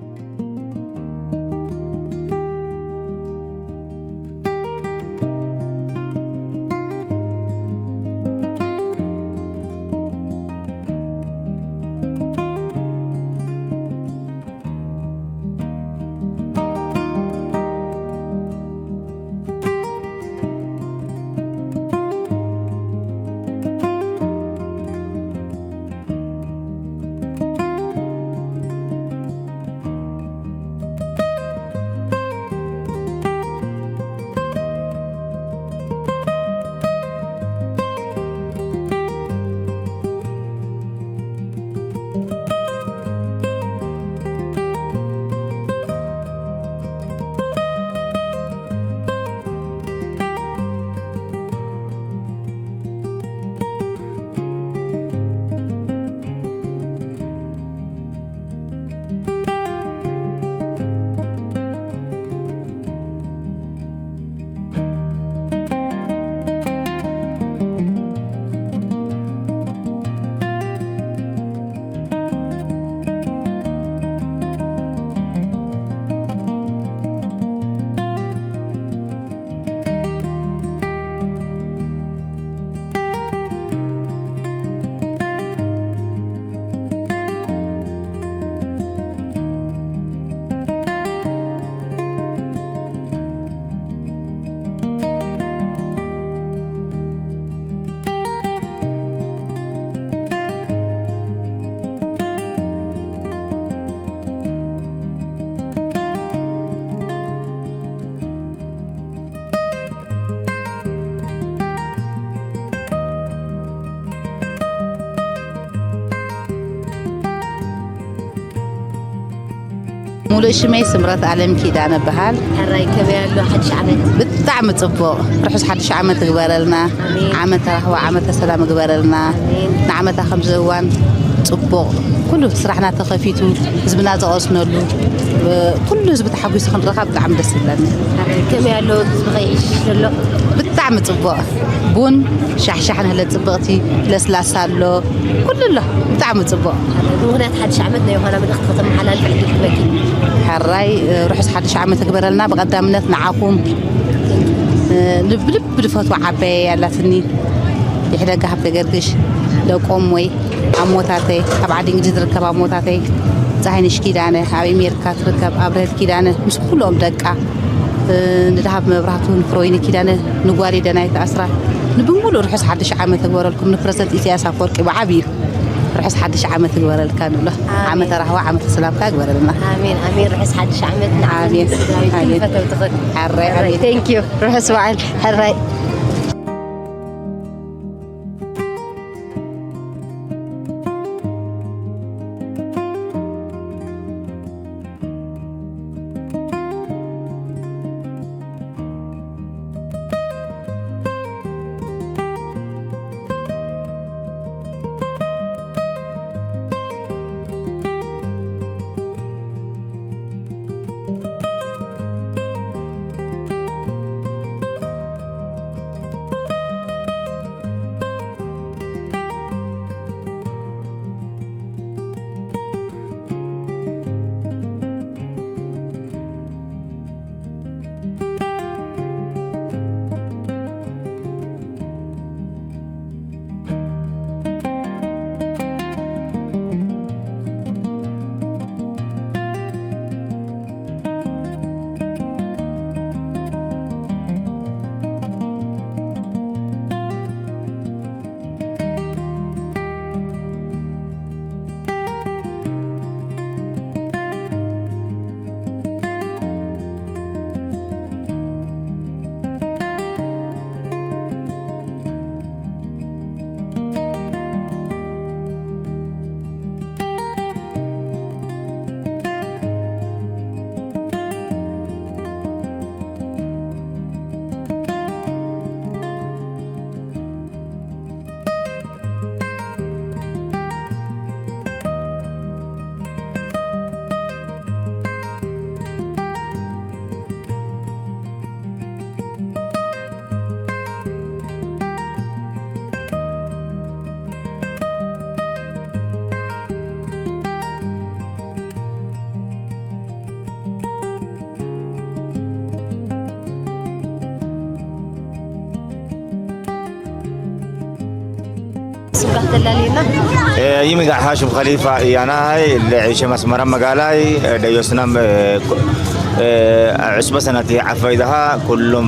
ሙሉእ ሽመይ ስምረት ኣለም ኪዳነ እበሃል። ሕራይ ከመይ ኣሎ ሓድሽ ዓመት? ብጣዕሚ ጽቡቕ። ርሑስ ሓድሽ ዓመት እግበረልና። ኣሜን። ዓመተ ራህዋ ዓመተ ሰላም እግበረልና። ኣሜን። ንዓመታ ከምዚ እዋን ጽቡቕ ኩሉ ስራሕና ተኸፊቱ ህዝብና ዝቐስነሉ ኩሉ ህዝቢ ተሓጒሱ ክንረኻ ብጣዕሚ ደስ ይብለኒ። ሕራይ ከመይ ኣሎ ህዝቢ ከይዕሽ ዘሎ? ብጣዕሚ ጽቡቕ። ቡን ሻሕሻሕ ንህለት ጽብቕቲ ለስላሳ ኣሎ። ኩሉ ኣሎ። ብጣዕሚ ጽቡቕ። ብምኽንያት ሓድሽ ዓመት ናይ ዮሃና መልእኽቲ ከተመሓላልፊ ዕድል ክበኪ። ሕራይ ርሑስ ሓድሽ ዓመት እግበረልና ብቐዳምነት ንዓኹም። ልብ ልብ ድፈትዋ ዓባየይ ኣላትኒ። ይሕደጋ ሃብተ ገርግሽ ደቆም ወይ ኣሞታተይ ኣብ ዓዲ እንግሊዝ ዝርከብ ኣሞታተይ ፀሃይነሽ ኪዳነ ኣብ ኣሜሪካ ትርከብ ኣብርሀት ኪዳነ ምስ ኩሎም ደቃ ንድሃብ መብራህቱ ንፍሮይኒ ኪዳነ ንጓሊ ደናይት ኣስራት ንብሙሉእ ርሑስ ሓድሽ ዓመት እግበረልኩም ንፕረዚደንት ኢሳያስ ኣፈወርቂ ብዓብዩ ርሑስ ሓድሽ ዓመት እግበረልካ ንብሎ ዓመተ ራህዋ ዓመተ ሰላምካ እግበረልና ኣሜን ኣሜን ርሑስ ሓድሽ ዓመት ንዓመት ኣሜን ስድራቤት ኣሜን ፈተውትኽን ሕራይ ኣሜን thank you ርሑስ በዓል ሕራይ ስምካ ተላልየና። ይምጋዕ ሃሽም ኸሊፋ እያናይ ለዒሸ መስመራ መጋላይ ደዮስናም ዕስበ ሰናት ዓፋይዳሃ ኩሉም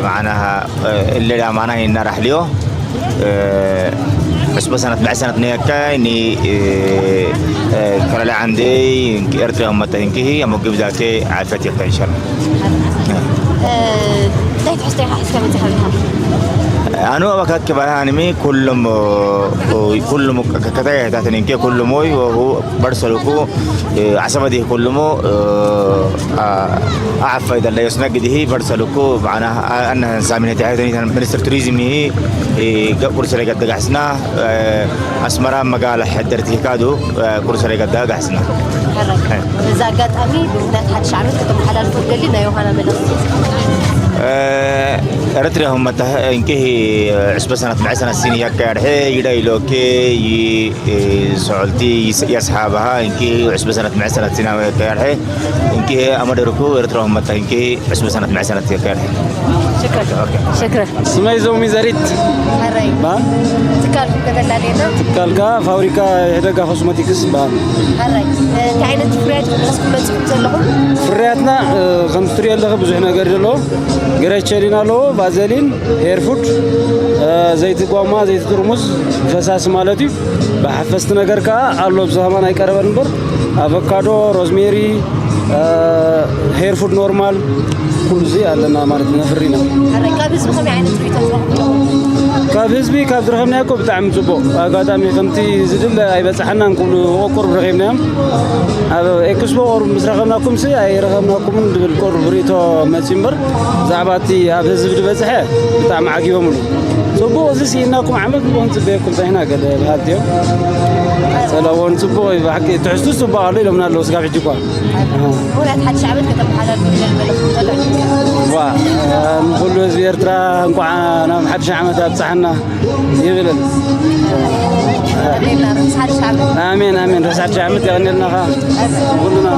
ማዕናሃ እለ ዳማና ይናራሕልዮ ዕስበ ሰናት ብዕ ሰናት ነየካይ ኒ ከለለ ዓንደይ ኤርትራ መጠ እንኪሂ ኣመግብ ዳኬ ዓፈት የካ ኢንሻላ እንታይ ትሕዝቶ ኢኻ ሒዝካ መፂኻ ኣለኻ? ኣኑ ኣባካት ከባይ ሃንሚ ኩሉም ኩሉም ከተያየታትን እንኬ ኩሉም ወይ ወሁ በርሰልኩ ዓሰበ ዲህ ኩሉሙ ኣዓፋይ ደለዮስ ነግዲሂ በርሰልኩ ብዓና ኣነ ሳሚነ ተያየተኒ ሚኒስትር ቱሪዝም ይሂ ገቁር ስለ ገደጋሕስና ኣስመራ መጋለ ሕደርቲ ካዱ ቁርሰ ረገዳ ጋሕስና ሕራይ። በዚ ኣጋጣሚ ብምኽንያት ሓድሽ ዓመት ከተመሓላልፎ ትደሊ ናይ ዮሃና መልእኽቲ? ኤርትሪያሁም መታ እንኪ ዕስበ ሰናት ምዕሰናት ሲኒ ያካያድሐ ይዳ ይሎኬ ይሰዖልቲ የስሓብሃ እንኪ ዕስበ ሰናት ምዕሰናት ሲና ያካያድሐ እንኪ ኣመደርኩ ኤርትራሁም መታ እንኪ ዕስበ ሰናት ምዕሰናት ያካያድሐ ሽክረን። ሽክረን። ስመይ ዞሚ ዘሪት ሕራይ። በሃል። ትካልኩም ከተላልየና? ትካልካ ፋብሪካ የሕደጋ ኮስሞቲክስ በሃል። ሕራይ። እንታይ ዓይነት ፍርያት ኢኹም ሒዝኩም መፂኹም ዘለኹም? ፍርያትና እ፣ ከም ትሪኦ ኣለኺ ብዙሕ ነገር ዘሎ። ግረቸሊን ኣለዎ፣ ቫዘሊን፣ ሄርፉድ፣ እ፣ ዘይቲ ጓማ፣ ዘይቲ ጥርሙዝ፣ ፈሳሲ ማለት እዩ። ብሓፈስቲ ነገር ከዓ ኣሎ፣ ኣብዚ ከማን ኣይቀረበን እምበር ኣቮካዶ፣ ሮዝሜሪ፣ እ፣ ሄርፉድ ኖርማል ኩሉ እዚ ኣለና ማለት ነፍሪና። ሕራይ። ካብ ህዝቢ ከመይ ዓይነት ርኢቶ ትረኽቡ? ካብ ህዝቢ ካብ ዝረኸብናዮ እኮ ብጣዕሚ ፅቡቕ። ኣጋጣሚ ከምቲ ዝድለ ኣይበፃሓናን ክብሉ ቁሩብ ረኺብናዮም። ኣብ ኤክስፖ ቁሩብ ምስ ረኸብናኩም ሲ ኣይረኸብናኩምን ዝብል ቁሩብ ርኢቶ መፂኡ እምበር ብዛዕባ እቲ ኣብ ህዝቢ ዝበፅሐ ብጣዕሚ ዓጊቦምሉ። ፅቡቕ እዚ ስኢናኩም ዓመት ብኡ ንፅበየኩም ፀኒሕና ገለ በሃልቲ እዮም። ፀለዎ ንፅቡቕ እዩ ብሓቂ ትሕዝቱ ፅቡቕ ኣሎ ኢሎምና ኣለዉ ስጋብ ሕጂ እኳ። ምኽንያት ሓድሽ ዓመት ከተመሓላልፉ ዝደሊ መልእኽቲ እንታይ ኣሎ? ዋ ንኩሉ ህዝቢ ኤርትራ እንኳዕ ናብ ሓድሽ ዓመት ኣብፀሓና ይብልን። ኣሜን። ርሑስ ሓድሽ ዓመት። ኣሜን ኣሜን። ርሑስ ሓድሽ ዓመት የቐንየልና ኸዓ ኩሉና።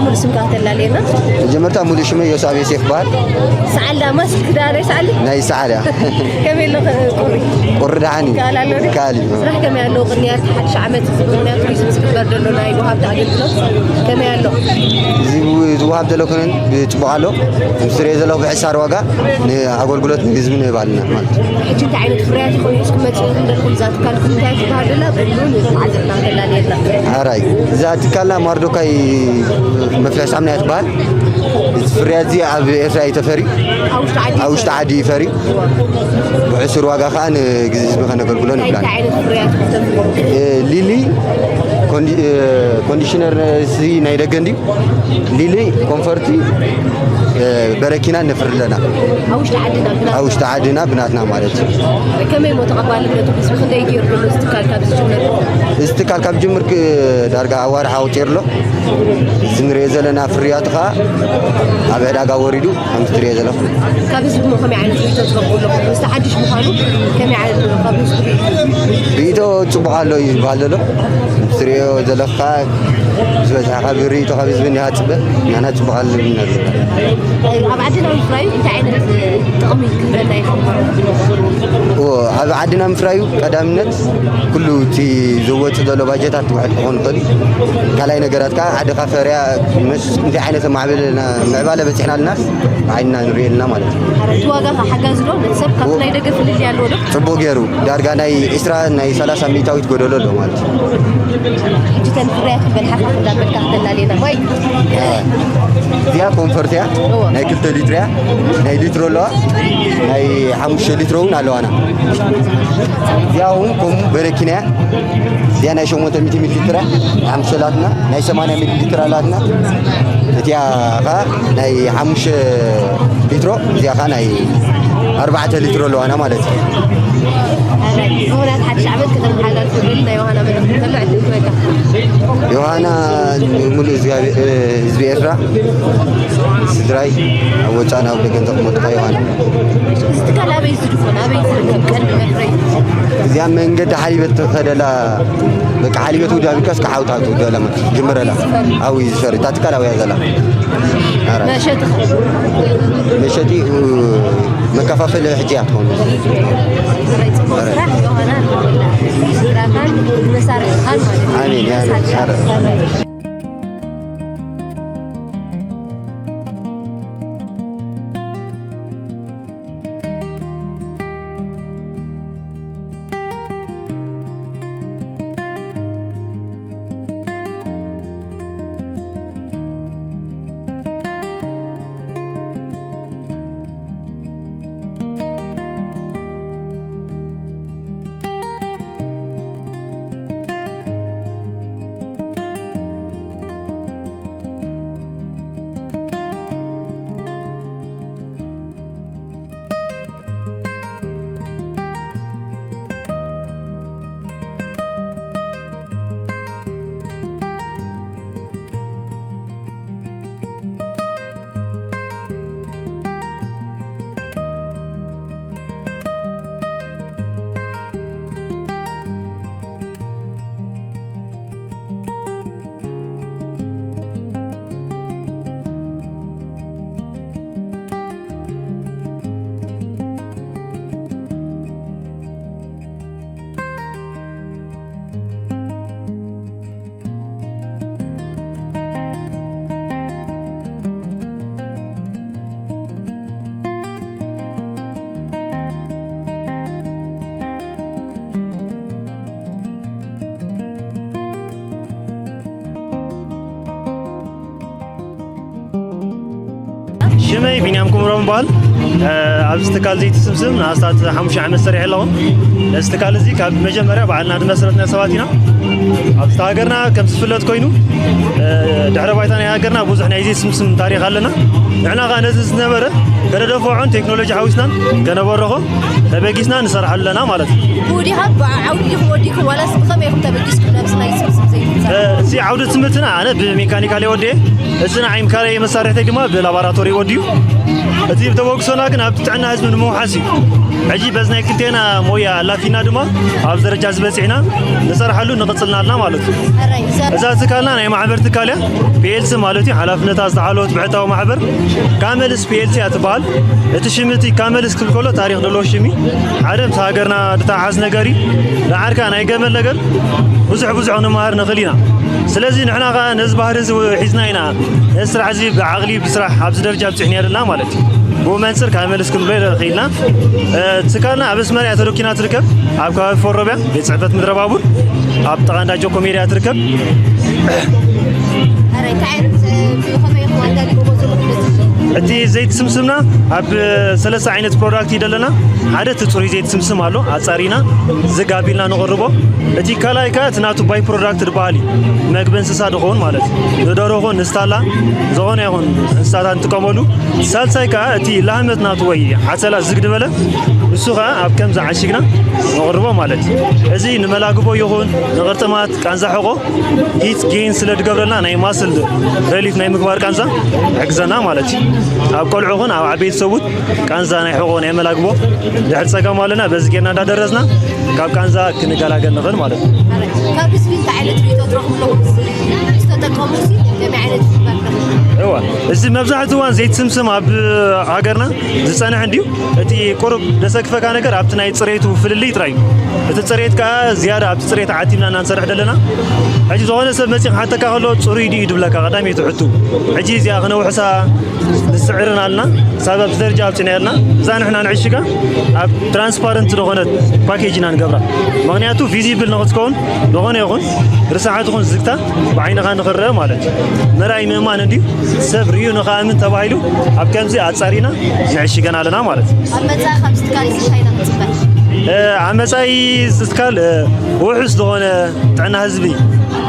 ሙሉ ስምካ ከተላልየና? መጀመርታ ሙሉ ሽመይ ዮሳብ ዮሴፍ ይበሃል። ሰዓል ዳማ ስልክ ዳ ናይ ሰዓል? ናይ ሰዓል እያ። ከመይ ኣሎ ቁሪ? ቁሪ ደሓን እዩ። ይከኣል ኣሎ ድዩ? ይከኣል እዩ። ስራሕ ከመይ ኣሎ? ቅንያት ሓድሽ ዓመት እዚ ብምኽንያት ቱሪዝም ዝግበር ዘሎ ናይ ወሃብቲ ኣገልግሎት ከመይ ኣሎ? እዚ ው-፣ ዝወሃብ ዘሎ ኩነን ብጽቡቕ ኣሎ። ምስ ትሪኦ ዘለኹ ብሕሳር ዋጋ ንኣገልግሎት ንህዝቢ ንህብ ኣለና ማለት እዩ። ሕጂ እንታይ ዓይነት ፍርያት ይኾን ሒዝኩም መጺእኩም ዘለኹም? እዛ ትካልኩም እንታይ ትበሃል ደላ? ብሉ ንተዓዘብትና ከላልየልና። ኣራይ፣ እዛ ትካልና ማርዶካይ መፍርሒ ሳሙና እያ ትበሃል። እዚ ፍርያት እዚ ኣብ ኤርትራ እዩ ተፈርዩ። ኣብ ውሽጢ ዓዲ ኣብ ውሽጢ ዓዲ እዩ ፈርዩ። ብሕሱር ዋጋ ከዓ ንግዜ ህዝቢ ከነገልግሎ እንታይ ንብላን። እንታይ ዓይነት ፍርያት ኢኹም ተፍርዩ? እ፣ ሊሊ ኮንዲ-፣ እ፣ ኮንዲሽነር እዚ ናይ ደገ እንድዩ። ሊሊ ኮንፈርቲ፣ እ፣ በረኪና ነፍሪ ኣለና። ኣብ ውሽጢ ዓድና ብናትና ኣብ ውሽጢ ዓድና ብናትና ማለት እዩ። ከመይ እሞ ተቐባልነቱ ህዝቢ ክንደይ ገይሩ ኣሎ እዚ ትካል ካብ ዝጅምር? እዚ ትካል ካብ ዝጅምር ክ-፣ ዳርጋ ኣዋርሕ ኣውፂሩ ኣሎ። እዚ ንሪኦ ዘለና ፍርያቱ ከዓ ኣብ ዕዳጋ ወሪዱ ከምዚ ትሪኦ ዘለኹ። ካብ ህዝቢ እሞ ከመይ ዓይነት ርእይቶ ትረኽቡ ኣለኹም? ምስቲ ሓድሽ ምዃኑ ከመይ ዓይነት ካብ ህዝቢ ርእይቶ? ርእይቶ ጽቡቕ ኣሎ እዩ ዝበሃል ዘሎ። ትሪኦ ዘለኻ ዝበዝሐ ካብ ርእይቶ ካብ ህዝቢ እንዲኻ ትጽበ፣ ንሕና ጽቡቕ ኣሎ ኢና ዘለና። ኣብ ዓድና ምፍራዩ እንታይ ዓይነት ጥቕሚ ክህበና ይኽእል? ኦ፣ ኣብ ዓድና ምፍራዩ ቀዳምነት ኩሉ እቲ ዝወጽእ ዘሎ ባጀታት ውሕድ ክኾን ይኽእል እዩ። ካልኣይ ነገራት ከዓ ዓድኻ ፈርያ ምስ እንታይ ዓይነት ማዕበል-፣ ምዕባለ በፂሕና ኣለናስ ብዓይንና ንሪኦ ኣለና ማለት እዩ። እቲ ዋጋ ከ ሓጋዚ ዶ? ነቲ ሰብ ካብቲ ናይ ደገ ፍልልይ ኣለዎ ዶ? ጽቡቕ ገይሩ ዳርጋ ናይ ዒስራ ናይ ሰላሳ ሚእታዊት ጎደሎ ኣሎ ማለት እዩ። ሕጂ ተን ፍርያት በልሓፋ እንዳበልካ ክተላልየና ማይ። እዚኣ ኮንፈርት እያ። እዎ። ናይ ክልተ ሊትሮ እያ። ናይ ሊትሮ ኣለዋ። ናይ ሓሙሽተ ሊትሮ እውን ኣለዋና። እዚኣ እውን ከምኡ በረኪና እያ። እዚኣ ናይ ሸሞንተ ሚእቲ ሚሊ ሊትር እያ። ሓሙሽተ ኣላትና። ናይ ሰማንያ ሚሊ ሊትር ኣላትና። እቲኣ ኸዓ ናይ ሓሙሽተ ሊትሮ፣ እዚኣ ኸዓ ናይ ኣርባዕተ ሊትሮ ኣለዋና ማለት እዩ። ኣረ፣ ምኽንያት ሓድሽ ዓመት ከተመሓላልፈሉ ናይ ዮሃና መልእኽቲ እንተሎ ዕድል ክበካ። ዮሃና ንምሉእ እግዚኣብሔር፣ እ፣ ህዝቢ ኤርትራ፣ ስድራይ፣ ኣብ ወጻእን ኣብ ደገን ዘቕመጥካ ዮሃና። እዚ ትካል ኣበይ ዝድኮን፣ ኣበይ ዝርከብ ቀንዲ መፍረይ? እዚኣ መንገዲ ሓሊበት ትኸደላ፣ በቃ ሓሊበት ውዳ ቢልካ እስከ ሓውታ ትውደላ ማለት ጅምረላ። ኣዊ ዝፈሪ፣ እታ ትካል ኣውያ ዘላ። ኣረ። መሸጢ ኸ? መሸጢ፣ እ፣ መከፋፈሊ ሕጂ እያ ትኸውን። ጽቡቕ ስራሕ ዮሃና፣ ስራኻን መሳርሕኻን ማለት እዩ። ኣሜን፣ ኣሜን። ኣረ። ሽመይ ቢንያም ኩምሮም ይበሃል። እ፣ ኣብዚ ትካል ዘይቲ ስምስም ንኣስታት ሓሙሽተ ዓመት ሰሪሐ ኣለኹ። ነዚ ትካል እዚ ካብ መጀመርያ ባዕልና ዝመስረትና ሰባት ኢና። ኣብዚ ሃገርና ከም ዝፍለጥ ኮይኑ፣ እ፣ ድሕረ ባይታ ናይ ሃገርና ብዙሕ ናይ ዘይቲ ስምስም ታሪኽ ኣለና። ንሕና ኸኣ ነዚ ዝነበረ ከነደፍዖን ቴክኖሎጂ ሓዊስናን ከነበረኾ ተበጊስና ንሰርሓሉ ኣለና ማለት እዩ። ብወዲኻ ብዓውዲ ዲኹም ወዲኩም ዋላስ ብኸመይ ኢኹም ተበጊስኩም ነብሲ ናይ ስምስም ዘይቲ? እ፣ እዚ ዓውዲ ትምህርትና ኣነ ብሜካኒካል እየ ወዲኤ፣ እዚ ንዓይ ምካለይ መሳርሕተይ ድማ ብላቦራቶሪ ወዲዩ። እቲ ተበግሶና ግን ኣብቲ ጥዕና ህዝቢ ንምውሓስ እዩ። ሕጂ በዚ ናይ ክልቴና ሞያ ኣላፊና ድማ ኣብዚ ደረጃ ዝበፂሕና ንሰርሓሉ ንቕፅልና ኣለና ማለት እዩ። እዛ ትካልና ናይ ማሕበር ትካል እያ። ፒኤልሲ ማለት እዩ፣ ሓላፍነታ ዝተሓለወት ብሕታዊ ማሕበር ካመልስ ፒኤልሲ እያ ትበሃል። እቲ ሽም እቲ ካመልስ ክብል ከሎ ታሪኽ ዘለዎ ሽም እዩ። ሓደ ምስ ሃገርና ዝተሓሓዝ ነገር እዩ። ደሓር ከኣ ናይ ገመል ነገር ብዙሕ ብዙሕ ክንመሃር ንኽእል ኢና። ስለዚ ንሕና ከኣ ነዚ ባህሪ እዚ ሒዝና ኢና ነዚ ስራሕ እዚ ብዓቕሊ ብስራሕ ኣብዚ ደረጃ ኣብፂሕና ዘለና ማለት እዩ። ብኡ መንፅር ካብ መልስ ክንብሎ ክኢልና። ትካልና ኣብ ኣስመራ እያ ተደኪና ትርከብ። ኣብ ከባቢ ፎሮብያ ቤት ፅሕፈት ምድረ ባቡር ኣብ ጥቓ እንዳ ጆኮ ሜድያ ትርከብ። እቲ ዘይት ስምስምና ኣብ ሰለስተ ዓይነት ፕሮዳክት እዩ ዘለና። ሓደ እቲ ፅሩይ ዘይት ስምስም ኣሎ፣ ኣፃሪና ዝግ ኣቢልና ንቕርቦ። እቲ ካልኣይ ከኣ እቲ ናቱ ባይ ፕሮዳክት ዝበሃል እዩ። መግቢ እንስሳ ድኸውን ማለት እዩ። ንደሮ ይኹን ንስታላ ዝኾነ ይኹን እንስሳታት ንጥቀመሉ። ሳልሳይ ከኣ እቲ ላህመት ናቱ ወይ ዓሰላ ዝግ ዝበለ፣ እሱ ከኣ ኣብ ከምዚ ዓሽግና ነቕርቦ ማለት እዩ። እዚ ንመላግቦ ይኹን ንቕርጥማት ቃንዛ ሕቖ ሂት ጌን ስለ ዝገብረልና ናይ ማስል ረሊፍ ናይ ምግባር ቃንዛ ይሕግዘና ማለት እዩ። ኣብ ቆልዑ ኹን ኣብ ዓበይቲ ሰብኡት ቃንዛ ናይ ሕቖ ናይ መላግቦ ድሕር ጸገም ኣለና። በዚ ጌርና እንዳደረዝና ካብ ቃንዛ ክንገላገል ንኽእል ማለት እዩ። ካብ ህዝቢ እንታይ ዓይነት ርእይቶ ትረኽቡ ኣለኹም? ዝተጠቀሙ ሲ ከመይ ዓይነት ፊድባክ ረኺቡ? እዋ፣ እዚ መብዛሕትኡ እዋን ዘይት ስምስም ኣብ ሃገርና ዝጸንሐ እንድዩ። እቲ ቁሩብ ደሰክፈካ ነገር ኣብቲ ናይ ጽሬቱ ፍልልይ ጥራይ እዩ። እቲ ጽሬት ከኣ ዝያዳ ኣብቲ ጽሬት ዓቲብና እና ንሰርሕ ዘለና። ሕጂ ዝኾነ ሰብ መጺእ ክሓተካ ከሎ ጽሩይ ድዩ ድብለካ ቀዳመይቲ ሕቱ። ሕጂ እዚኣ ክነውሕሳ ንስዕርን ኣልና። ሳብ ኣብዚ ደረጃ ኣብጺና ኣለና። እዛ ንሕና ንዕሽጋ ኣብ ትራንስፓረንት ዝኾነት ፓኬጅ ኢና ንገብራ። ምኽንያቱ ቪዚብል ንኽትከውን ዝኾነ ይኹን ርስሓት ይኹን ዝግታ ብዓይንኻ ንኽረአ ማለት እዩ። ምርኣይ ምእማን እንድዩ። ሰብ ርእዩ ንኽኣምን ተባሂሉ ኣብ ከምዚ ኣጻሪና ንዕሽገን ኣለና ማለት እዩ። ኣብ መጻኢ ካብዚ ትካል እዚ እንታይ ኢና ክንጽበ? እ፣ ኣብ መጻኢ እዚ ትካል፣ እ፣ ውሑስ ዝኾነ ጥዕና ህዝቢ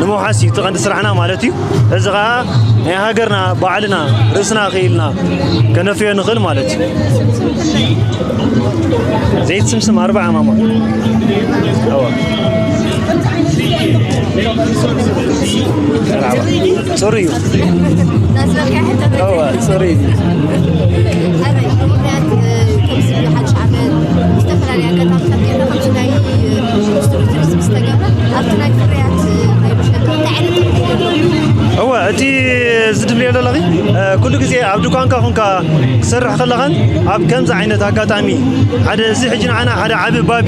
ንምውሓስ እዩ እቲ ቀንዲ ስራሕና ማለት እዩ። እዚ ኸኣ ናይ ሃገርና ባዕልና ርእስና ክኢልና ከነፍርዮ ንኽእል ማለት እዩ። ዘይት ስምስም ኣርባዓ ማማ። እዋ። መርሓባ። ጽሩይ እዩ። እዋ፣ ጽሩይ እዩ። ኣበይ? ብምኽንያት፣ እ፣ ከምዚ ሓድሽ ዓመት ዝተፈላለየ ኣጋጣሚታት ጌርና ከምዚ ናይ፣ እ፣ ኢንዱስትሪ ቱሪዝም ዝተገብረ ኣብቲ ናይ ፍርያት፣ እ፣ ናይ መሸጣ እንታይ ዓይነት ትርጉም ኣለዎ? እወ፣ እቲ እዚ ትብልዮ ዘለኺ፣ እ፣ ኩሉ ግዜ ኣብ ድኳንካ ኹንካ ክሰርሕ ከለኻን ኣብ ከምዚ ዓይነት ኣጋጣሚ ሓደ እዚ ሕጂ ንዓና ሓደ ዓቢ ባቢ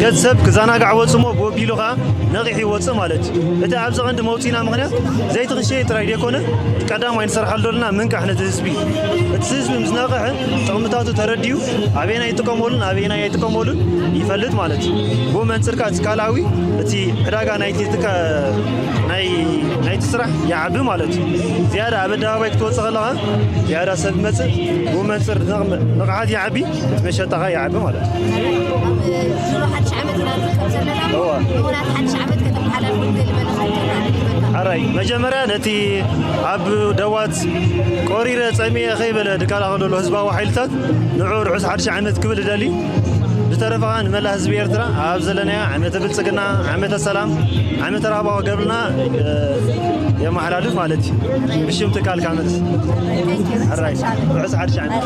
ገጽ ሰብ ክዘናጋዕ ወጽሞ ብወቢሉ ኸኣ ነቒሑ ይወጽእ ማለት እዩ። እቲ ኣብዚ ቀንዲ መውጺእና ምኽንያት ዘይቲ ክሸይጥ ጥራይ ዘይኮነ፣ ቀዳማይ ንሰርሓሉ ዘለና ምንቃሕ ነቲ ህዝቢ። እቲ ህዝቢ ምስ ነቕሐ፣ ጥቕምታቱ ተረዲኡ፣ ኣበየናይ ይጥቀመሉን ኣበየናይ ኣይጥቀመሉን ይፈልጥ ማለት እዩ። ብኡ መንጽር ከኣ ትካላዊ እቲ ዕዳጋ ናይቲ ትካ-፣ ናይ፣ ናይቲ ስራሕ ይዓቢ ማለት እዩ። ዝያዳ ኣብ ኣደባባይ ክትወጽእ ከለኻ፣ ዝያዳ ሰብ ይመጽእ፣ ብኡ መንጽር ንቕ-፣ ንቕሓት ይዓቢ፣ እቲ መሸጣ ኸኣ ይዓቢ ማለት እዩ። ኣብ ድሮ ሓድሽ ዓመት ኢና ንርከብ ዘለና። እዋ። ምኽንያት ሓድሽ ዓመት ከተመሓላልፉ ንደሊ መልእኽቲ እንታይ ይህልወካ? ሕራይ፣ መጀመርያ ነቲ ኣብ ደዋት ቆሪረ ጸሚኤ ከይበለ ድካላ ከሎ ህዝባዊ ሓይልታት ንዑ ርሑስ ሓድሽ ዓመት ክብል እደሊ። ብተረፈ ኸኣ ንመላእ ህዝቢ ኤርትራ ኣብ ዘለናዮ ዓመተ ብልጽግና፣ ዓመተ ሰላም፣ ዓመተ ራህዋ ክገብርልና፣ እ፣ የመሓላልፍ ማለት እዩ። ብሽም ትካል ካመልስ። ሕራይ፣ ርሑስ ሓድሽ ዓመት።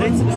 Thank you።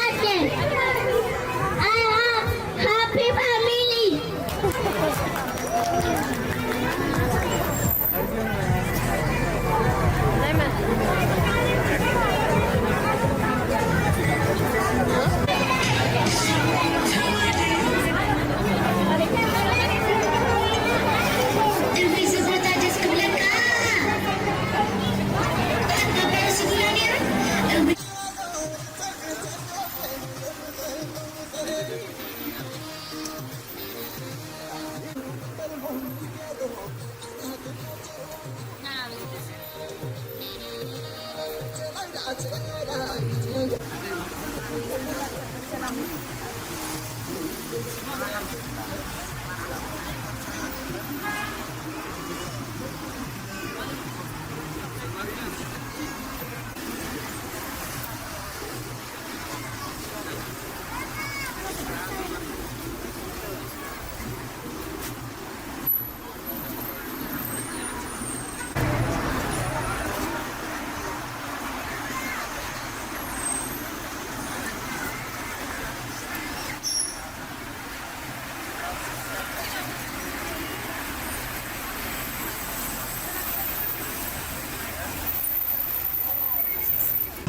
Action! I have happy family!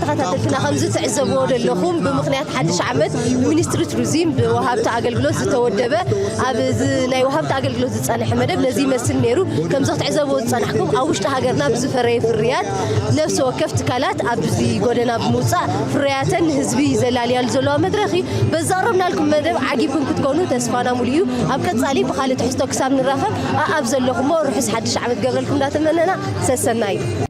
ተኸታተልትና ከምዚ ትዕዘብዎ ዘለኹም ብምኽንያት ሓድሽ ዓመት ብሚኒስትሪ ቱሪዝም ብወሃብቲ ኣገልግሎት ዝተወደበ ኣብ እዚ ናይ ወሃብቲ ኣገልግሎት ዝጸንሐ መደብ ነዚ ይመስል ነይሩ። ከምዚ ክትዕዘብዎ ዝጸናሕኩም ኣብ ውሽጢ ሃገርና ብዝፈረየ ፍርያት ነፍሲ ወከፍ ትካላት ኣብዚ ጎደና ብምውጻእ ፍርያተን ንህዝቢ ዘላልያሉ ዘለዋ መድረኽ እዩ። በዚ ኣቕረብናልኩም መደብ ዓጊብኩም ክትኮኑ ተስፋና ሙሉእ እዩ። ኣብ ቀጻሊ ብኻልእ ትሕዝቶ ክሳብ ንራኸብ ኣኣብ ዘለኹሞ ርሑስ ሓድሽ ዓመት ገብረልኩም እንዳተመነና ሰሰናዩ።